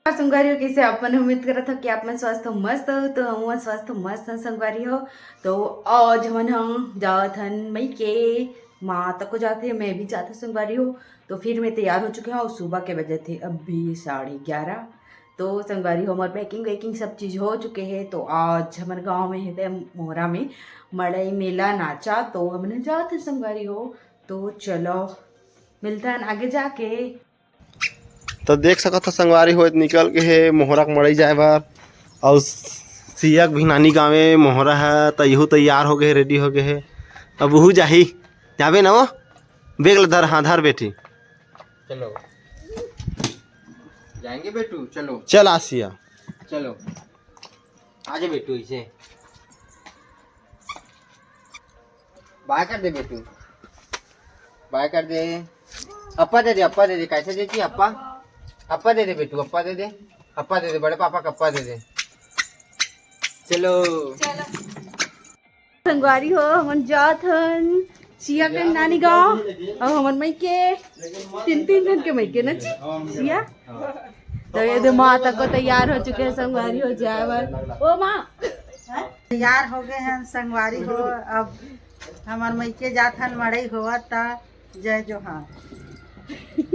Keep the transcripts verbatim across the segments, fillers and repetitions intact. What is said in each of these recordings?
संगवारी हो, कइसे आप मन? उम्मीद करत हो कि आप मन स्वस्थ मस्त हो। तो हमहू स्वस्थ मस्त हन संगवारी हो। तो आज हमन ह जात हन मइके, माँ तको जात हे, मैं भी जात हूँ संगवारी हो। तो फिर मैं तैयार हो चुके हूँ और सुबह के बजे थे अभी साढ़े ग्यारह। तो संगवारी हो, हमर packing वैकिंग सब चीज हो चुके हे। तो आज हमर गाँव में हे मोहरा में मड़ई मेला नाचा, तो हमन जात हन संगवारी हो। तो चलो मिलथन आगे जाके। तो देख सकत हो संगवारी हो, निकल के हे मोहरा के मड़ई जाए बर। अउ सिया के भी नानी गाँवे मोहरा हे, त इहू तैयार हो गए हे, रेडी हो गए हे। अब उहू जाही, जाबे ना वो, बेग ल धर, हाँ धर बेटी। चलो जाएंगे बेटू, चलो। चल आ सिया। चलो आजा बेटू, इसे बाय कर दे बेटू, बाय कर दे। अप्पा दे दे, अप्पा दे दे, कैसे देती अप्पा? अप्पा दे दे बेटू, अप्पा दे दे, अप्पा दे दे, बड़े पापा का अप्पा दे दे। चलो। संगवारी हो, हमन जात हन सिया के नानी गाँव। अउ हमन मइके तीन, तीन झन के मइके न जी, सिया। तो ये दे माँ तको तैयार हो चुके हैं संगवारी हो जाए बर। ओ माँ, तैयार हो गए हैं संगवारी हो। अब हमर मइके जात हन, मड़ई होवत ता। जय जोहार।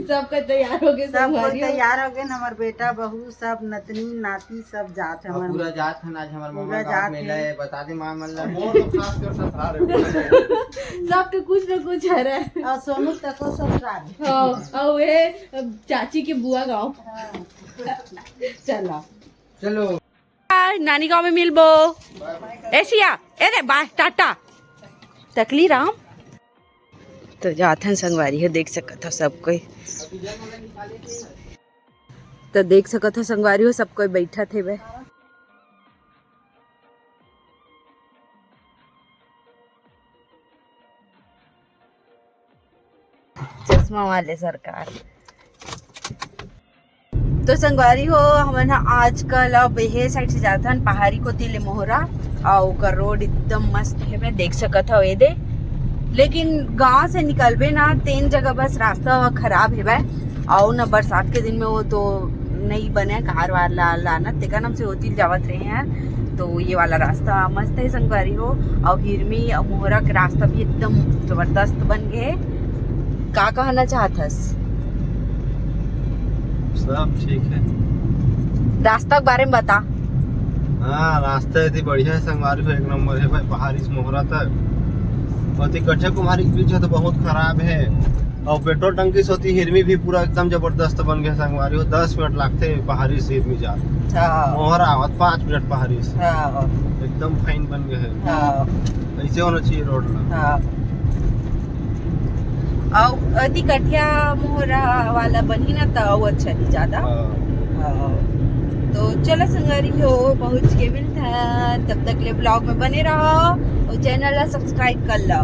सब कोई तैयार हो गए सब कोई संगवारी हो। तैयार हो गए, हमर बेटा बहू सब, नतनी नाती सब जात हे। अब हमर पूरा जात हन, आज हमर पूरा ममा गाँव जात मेला हे। हे, बता दे माँ मन ला। मोर तो खास कर ससुराल हे। सबके कुछ न कुछ हरे। अउ सोनू तको ससुराल हे। हाँ, अउ ये चाची के बुआ गाँव। हाँ। चला। चलो। नानी गाँव में मिलबो। ए सिया, ए दे बाय, टाटा। तकली राम। तो जाथन संगवारी हो, देख सकत हो सब कोई। तो देख सकत हो संगवारी हो, सब कोई बैठत हेबे। चश्मा वाले सरकार। तो संगवारी हो, हमन ह आजकल अब एहे side से जाथन पहाड़ी कोती ले मोहरा, अउ ओकर road एकदम मस्त हेवय, देख सकत हव एदे। लेकिन गांव से निकलबे ना, तेन जगह बस रास्ता ह खराब हेवय, अउ न बरसात के दिन में वो तो नइ बने कार वार ला लाना, तेकर नाम से ओती जावत रहे हैं। तो ये वाला रास्ता मस्त है संगवारी हो, अउ हिरमी अउ मोहरा के रास्ता भी एकदम जबरदस्त बन गए। का कहना चाहत हस? सब ठीक है। रास्ता के बारे में बता। हाँ, रास्ता एती बढ़िया है संगवारी हो, एक नंबर है भाई, पहाड़ी से मोहरा तक। अउ एती कठिया कुम्हारी के बीच है तो बहुत खराब है। अउ पेट्रोल टंकी से ओती हिरमी भी पूरा एकदम जबरदस्त बन गया संगवारी हो, दस मिनट लागथे पहाड़ी से हिरमी जा। हाँ। मोहरा आवत पाँच मिनट पहाड़ी से। हाँ। एकदम fine बन गया है। हाँ। ऐसे होना चाहिए road ना। हाँ। अउ अति कठिया मोहरा वाला बनही ना, त अउ अच्छा ही ज्यादा। हाँ। हाँ। तो चलो संगवारी हो, पहुँच के मिलथन, तब तक ले vlog में बने रहो अउ channel ला subscribe कर लो,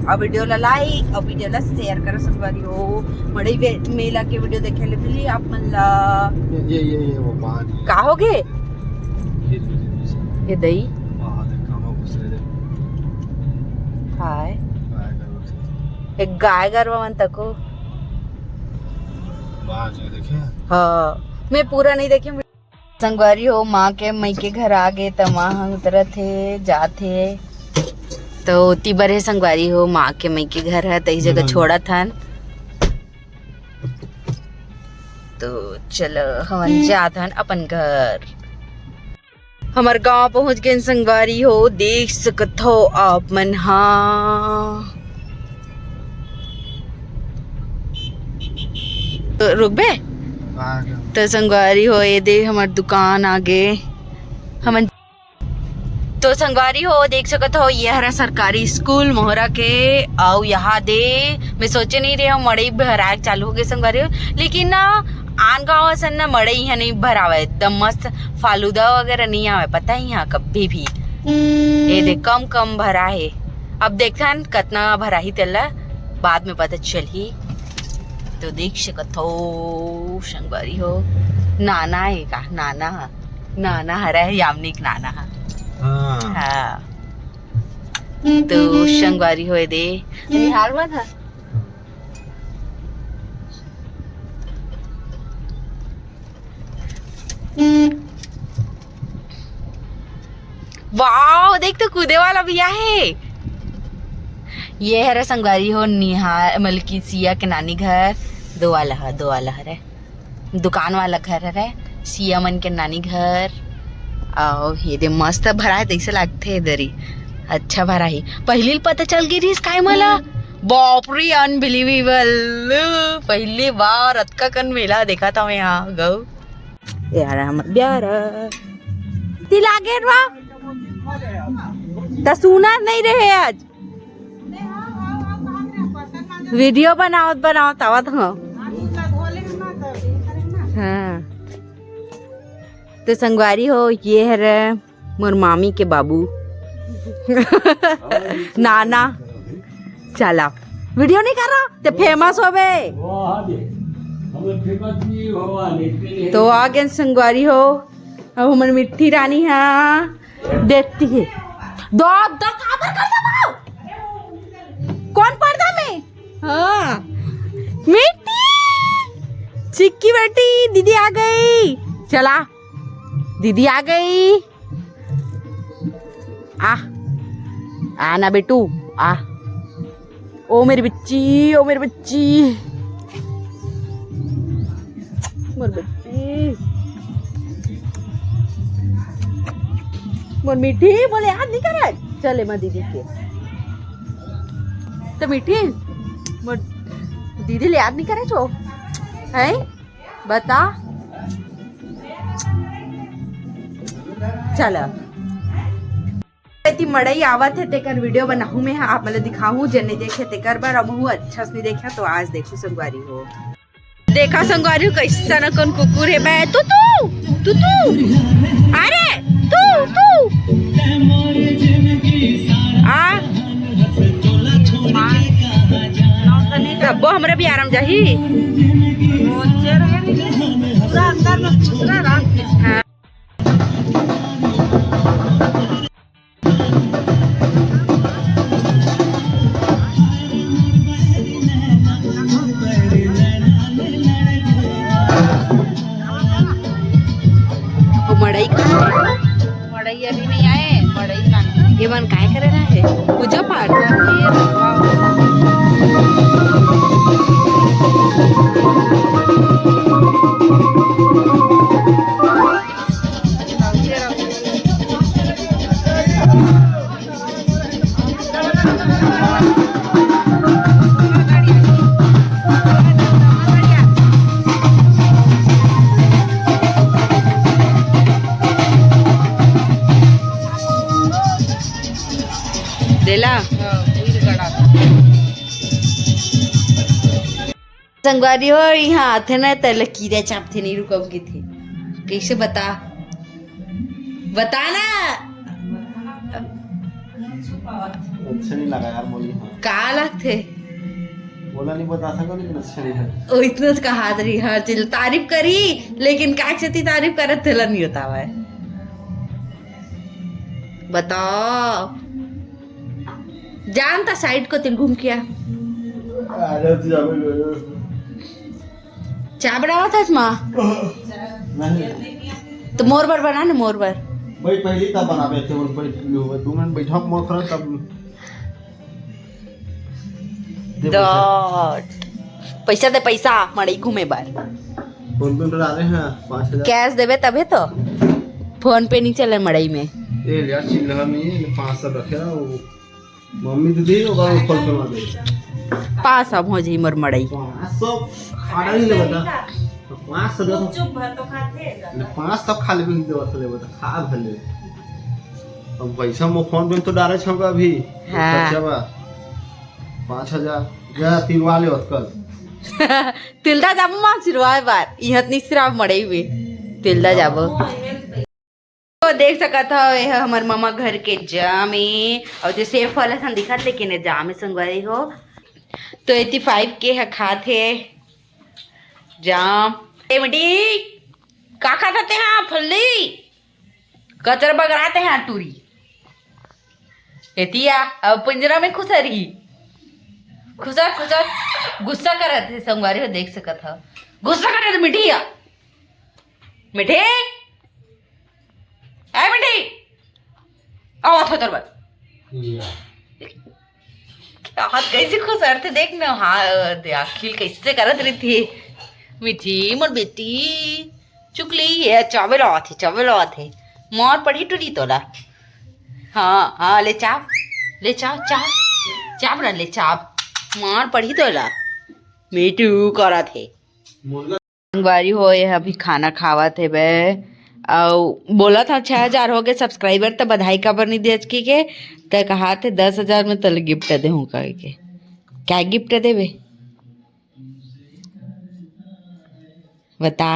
अउ video ला like अउ video ला share करो संगवारी हो। मड़ई वे-, मेला के video देखे ले मिली आप मन ला। ये, ये, ये, ये वो बाहर ये। का हो गे? ये, ये, ये, ये। ये दई। बाहर है, कहाँ घुस रहे थे? हाय। गाय गरवा से। एक गाय गरवा मन तको। बाहर जो देखे? हाँ, मैं पूरा नहीं देखे। संगवारी हो, माँ के मइके घर आ गे, त माँ ह उतरत हे, जात हे। तो ओती बर हे संगवारी हो, माँ के मइके घर ह, तही जगह हम्म। छोड़त हन। तो चलो, हमन जात हन अपन घर। हमर गांव पहुंच गेन संगवारी हो, देख सकत हो आप मन हा। तो रुकबे? आ गया। तो संगवारी हो, ये दे हमर दुकान आगे। हमन तो संगवारी हो, देख सकत हो, ये हरा सरकारी स्कूल मोहरा के। अउ यहाँ दे मैं सोचे नहीं रहे हूँ, मड़ई भराए चालू हो गए संगवारी हो, लेकिन ना आन गाँव असन ना मड़ई यहाँ नहीं भरावे, एकदम मस्त फालूदा वगैरह नहीं आवे, पता ही यहाँ कभी भी। ये दे कम कम भरा है, अब देखथन कतना भराही तेला बाद में पता चलही। तो देख सकत हो संगवारी हो, नाना है का, नाना है। नाना हरा है, यामिनी के नाना है। हाँ। हाँ। तो संगवारी होए दे। निहाल मत है। वाओ, देख तो कूदे वाला भी आहे। ये हरे संगवारी हो निहार, मतलब कि सिया के नानी घर, दो वाला ह, दो वाला हरे, दुकान वाला घर हरे, सिया मन के नानी घर। अउ ये दे मस्त भरा हे, तइसे लागथे ए दरी, अच्छा भरा हे। पहिली ल पता चल गे रिहिस काय मला? बाप रे, अनबिलीवेबल। पहिली बार अतका कन मेला देखत हंव मैं हा, गऊ। यार, हमर ब्यारा। तिला गेट बा। त सुना नहीं रहे आज। वीडियो बनावत, बनावत आवत हंव। हाँ। तो संगवारी हो, ये हरे मोर मामी के बाबू। नाना। चला, वीडियो नहीं कर रहा, ते फेमस होबे। तो आ गेन संगवारी हो, अब हमर मिट्ठी रानी हा देती है। दो, दो काबर कर दो? कौन पर्दा में? हाँ, मिट्ठी, चिक्की बेटी, दीदी आ गई। चला, दीदी आ गई। आ, आ ना बेटू, आ। ओ मेरी बच्ची, ओ मेरी बच्ची, मोर बच्ची, मोर मिट्ठी, बोले याद नहीं करे। चले मैं दीदी के तो मिट्ठी, मोर दीदी ले याद नहीं करे छो, हैं? बता। चल, एती मड़ई आवत हे, तेकर वीडियो बनाहूं मैं, आप मन ल दिखाहूं, जेन नइ देखे तेकर बर। अब महूं अच्छा से नइ देखा, तो आज देखू संगवारी हो। देखा संगवारी हो, कइसन कोन कुकुर हे बे, तू, तू, तू, तू, अरे, तू, तू, आ, तब्बो हमरा भी आराम जाही। पूरा अंदर में घुस रहा रात के। हाँ। वो मड़ई कहाँ है? मड़ई अभी नहीं आए, मड़ई लाने। ये मन काय करे रहा है? पूजा पाठ। देला। संगवारी हो, इहाँ आथे ना, त ले कीरा चापथे, नहीं रुकब कथे। कैसे बता? बता ना। अच्छा नहीं लगा यार, बोली हाँ। का लगथे? बोला नहीं बता सको, लेकिन अच्छा नहीं है। ओ, इतना तो कहा रही, हर चीज तारीफ करी, लेकिन का चती तारीफ करत तेला नहीं होता है। बताओ। जान त साइड को तिल घूम के आ। अरे, तू जाबे लो। चा बनावत हस माँ? नहीं। तो मोर बर बना ना, मोर बर। भाई, पहली तब बनाबे थे, उन पर दो मिनट बैठा, मोर खड़ा तब। दे पैसा। दौड़। पैसा दे, पैसा, मड़ई घूमे बर। फोन पे तो डाले हैं, पाँच हजार। कैश देबे तबे तो। फोन पे नहीं चले मड़ई में। ए यार, चिल्ला नहीं, पाँच सौ रखे ना वो। मम्मी तो दी होगा, वो खोल के मार दे। पाँच सौ हो जाई मोर मड़ई। पाँच सौ खाना नहीं लेगा। तो पाँच सौ दे। चुप भर तो खाते हैं। ले, पाँच सौ खा ले, नहीं देवा ले, बता, खा भले। अब पैसा मो फोन पे तो डाले छौगा अभी। हाँ। खर्चा बा। पाँच हजार। जा, तिलवा ले ओतकल। तिलदा जाबो माँ सिरवाए बार। इहत नहीं सिरवा मड़ई हुए। तिलदा जाबो। तो देख सकत हव, ये ह हमर ममा घर के जाम ए, अउ जे सेब फल असन दिखत, लेकिन ये जाम ए संगवारी हो। तो एटी फाइव के ह खात हे जाम। ए बेटी, का खात हते हा फल्ली? कचरा बगराते हा टूरी। एतिया, अब पिंजरा में खुसर ही। खुसर, खुसर, गुस्सा करत हे संगवारी हो, देख सकत हव। गुस्सा करत हे मिठी हा। मिठी? ए मिठी, आवा था तोर बर। हाथ कैसे खुसरथे देख ना। हाँ, दे अखिल कैसे करत रहिथे। मीठी मोर बेटी, चुकली, ये चाबे लावत हे, चाबे लावत हे। मार पड़ी टूरी तोला। हाँ हाँ, ले चाब, ले चाब, चाब, चाब ना, ले चाब। मार पड़ी तोला। मीठू करत हे। संगवारी हो, ये अभी खाना खावत हे बे। अउ बोलत हव छह हजार हो गए सब्सक्राइबर, त बधाई काबर नहीं दे अचकी के? त कहा थे दस हजार में तले गिफ्ट देहूँ कह के। क्या गिफ्ट देबे? बता।